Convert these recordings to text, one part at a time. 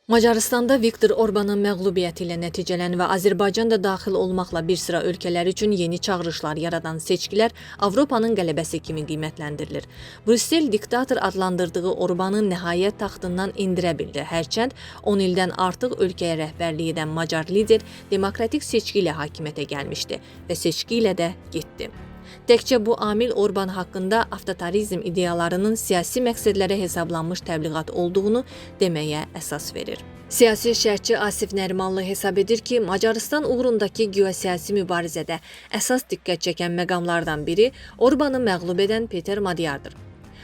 Macaristanda Viktor Orbanın məğlubiyyəti ilə nəticələn və Azərbaycan da daxil olmaqla bir sıra ölkələr üçün yeni çağırışlar yaradan seçkilər Avropanın qələbəsi kimi qiymətləndirilir. Brüssel diktator adlandırdığı Orbanı nəhayət taxtından endirə bildi. Hərçənd 10 ildən artıq ölkəyə rəhbərlik edən macar lider demokratik seçki ilə hakimiyyətə gəlmişdi və seçki ilə də getdi. Təkcə bu amil Orban haqqında avtoritarizm ideyalarının siyasi məqsədlərə hesablanmış təbliğat olduğunu deməyə əsas verir. Siyasi şərhçi Asif Nərimanlı hesab edir ki, Macarıstan uğrundakı geosiyasi mübarizədə əsas diqqət çəkən məqamlardan biri Orbanı məğlub edən Peter Madyardır.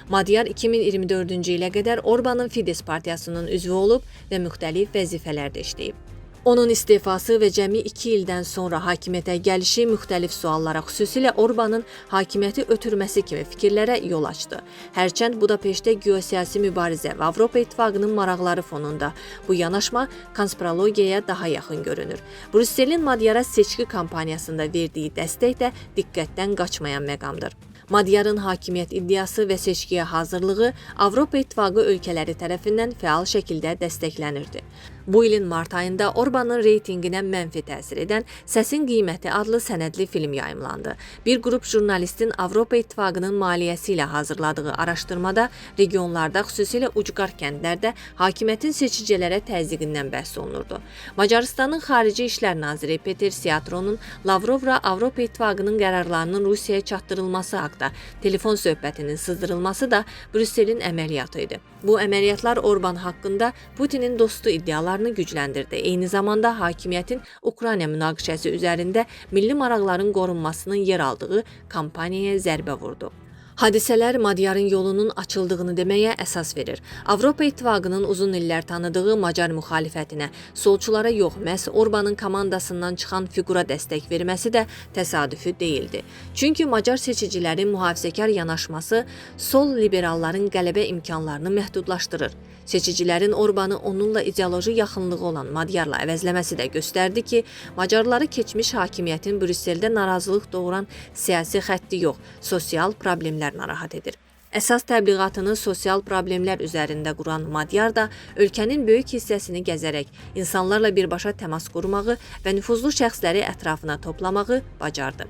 Madyar 2024-cü ilə qədər Orbanın Fidesz partiyasının üzvü olub və müxtəlif vəzifələrdə işləyib. Onun istefası və cəmi 2 ildən sonra hakimiyyətə gəlişi müxtəlif suallara, xüsusilə Orbanın hakimiyyəti ötürməsi kimi fikirlərə yol açdı. Hərçənd Budapeştdə geosiyasi mübarizə və Avropa İttifaqının maraqları fonunda bu yanaşma konspirologiyaya daha yaxın görünür. Brüsselin Madyara seçki kampaniyasında verdiyi dəstək də diqqətdən qaçmayan məqamdır. Madyarın hakimiyyət iddiası və seçkiyə hazırlığı Avropa İttifaqı ölkələri tərəfindən fəal şəkildə dəstəklənirdi. Bu ilin mart ayında Orbanın reytinqinə mənfi təsir edən Səsin Qiyməti adlı sənədli film yayımlandı. Bir qrup jurnalistin Avropa İttifaqının maliyyəsi ilə hazırladığı araşdırmada regionlarda, xüsusilə ucqar kəndlərdə hakimiyyətin seçicilərə təzyiqindən bəhs olunurdu. Macarıstanın Xarici İşlər naziri Peter Siatronun Lavrovla Avropa İttifaqının qərarlarının Rusiyaya çatdırılması haqda telefon söhbətinin sızdırılması da Brüsselin əməliyyatı idi. Bu əməliyyatlar Orban haqqında Putinin dostu iddialarını gücləndirdi. Eyni zamanda hakimiyyətin Ukrayna münaqişəsi üzərində milli maraqların qorunmasının yer aldığı kampaniyaya zərbə vurdu. Hadisələr Madyarın yolunun açıldığını deməyə əsas verir. Avropa İttifaqının uzun illər tanıdığı macar müxalifətinə, solçulara yox, məhz Orbanın komandasından çıxan fiqura dəstək verməsi də təsadüfi deyildi. Çünki macar seçicilərin mühafizəkar yanaşması sol liberalların qələbə imkanlarını məhdudlaşdırır. Seçicilərin Orbanı onunla ideoloji yaxınlığı olan Madyarla əvəzləməsi də göstərdi ki, macarları keçmiş hakimiyyətin Brüsseldə narazılıq doğuran siyasi xətti yox, sosial problemlər narahat edir. Əsas təbliğatını sosial problemlər üzərində quran Madyar da ölkənin böyük hissəsini gəzərək insanlarla birbaşa təmas qurmağı və nüfuzlu şəxsləri ətrafına toplamağı bacardı.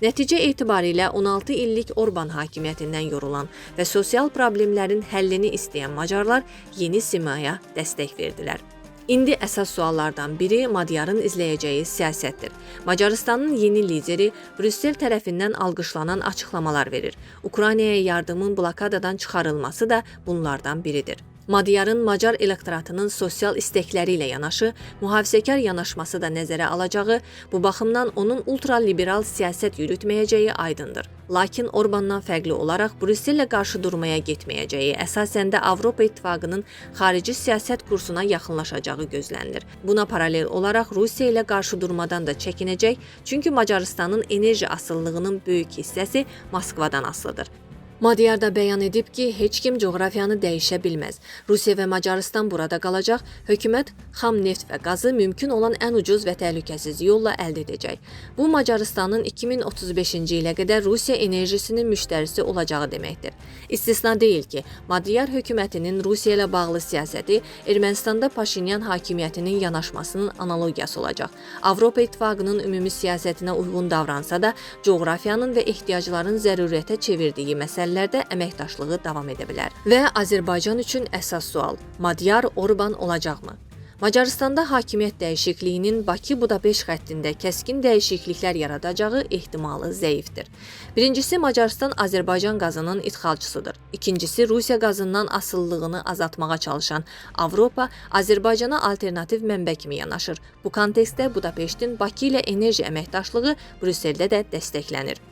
Nəticə etibarilə 16 illik Orban hakimiyyətindən yorulan və sosial problemlərin həllini istəyən macarlar yeni simaya dəstək verdilər. İndi əsas suallardan biri Madyarın izləyəcəyi siyasətdir. Macarıstanın yeni lideri Brüssel tərəfindən alqışlanan açıqlamalar verir. Ukraynaya yardımın blokadadan çıxarılması da bunlardan biridir. Madyarın macar elektoratının sosial istəkləri ilə yanaşı mühafizəkar yanaşması da nəzərə alacağı, bu baxımdan onun ultraliberal siyasət yürütməyəcəyi aydındır. Lakin Orbandan fərqli olaraq Brüssellə qarşı durmaya getməyəcəyi, əsasən də Avropa İttifaqının xarici siyasət kursuna yaxınlaşacağı gözlənilir. Buna paralel olaraq Rusiya ilə qarşı durmadan da çəkinəcək, çünki Macarıstanın enerji asılılığının böyük hissəsi Moskvadan asılıdır. Madyar da bəyan edib ki, heç kim coğrafiyanı dəyişə bilməz. Rusiya və Macarıstan burada qalacaq, hökumət xam neft və qazı mümkün olan ən ucuz və təhlükəsiz yolla əldə edəcək. Bu, Macarıstanın 2035-ci ilə qədər Rusiya enerjisinin müştərisi olacağı deməkdir. İstisna deyil ki, Madyar hökumətinin Rusiya ilə bağlı siyasəti Ermənistanda Paşinyan hakimiyyətinin yanaşmasının analogiyası olacaq. Avropa İttifaqının ümumi siyasətinə uyğun davransa da, coğrafiyanın və ehtiyacların zərurətə çevirdiyi məsələlərdə əməkdaşlığı davam edə bilər. Və Azərbaycan üçün əsas sual: Madyar Orban olacaqmı? Macaristanda hakimiyyət dəyişikliyinin Bakı-Budapeşt xəttində kəskin dəyişikliklər yaradacağı ehtimalı zəifdir. Birincisi, Macarıstan Azərbaycan qazının idxalçısıdır. İkincisi, Rusiya qazından asılılığını azaltmağa çalışan Avropa Azərbaycana alternativ mənbə kimi yanaşır. Bu kontekstdə Budapeştin Bakı ilə enerji əməkdaşlığı Brüsseldə də dəstəklənir.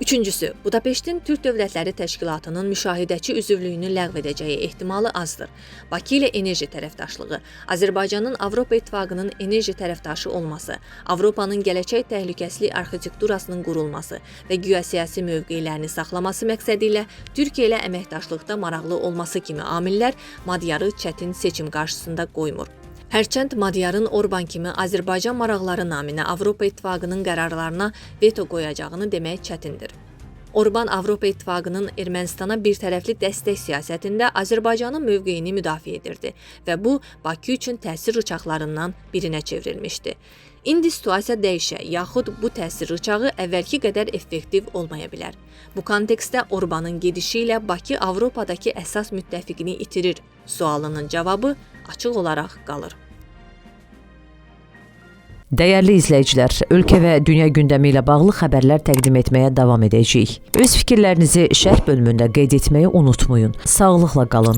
Üçüncüsü, Budapeştin Türk Dövlətləri Təşkilatının müşahidəçi üzvlüyünü ləğv edəcəyi ehtimalı azdır. Bakı ilə enerji tərəfdaşlığı, Azərbaycanın Avropa İttifaqının enerji tərəfdaşı olması, Avropanın gələcək təhlükəsizlik arxitekturasının qurulması və geosiyasi mövqelərini saxlaması məqsədi ilə Türkiyə ilə əməkdaşlıqda maraqlı olması kimi amillər Madyarı çətin seçim qarşısında qoymur. Hərçənd Madyarın Orban kimi Azərbaycan maraqları naminə Avropa İttifaqının qərarlarına veto qoyacağını demək çətindir. Orban Avropa İttifaqının Ermənistana birtərəfli dəstək siyasətində Azərbaycanın mövqeyini müdafiə edirdi və bu Bakı üçün təsir rıçaqlarından birinə çevrilmişdi. İndi situasiya dəyişə, yaxud bu təsir rıçağı əvvəlki qədər effektiv olmaya bilər. Bu kontekstdə Orbanın gedişi ilə Bakı Avropadakı əsas müttəfiqini itirir sualının cavabı açıq olaraq qalır. Dəyərli izləyicilər, ölkə və dünya gündəmi ilə bağlı xəbərlər təqdim etməyə davam edəcəyik. Öz fikirlərinizi şərh bölümündə qeyd etməyi unutmayın. Sağlıqla qalın.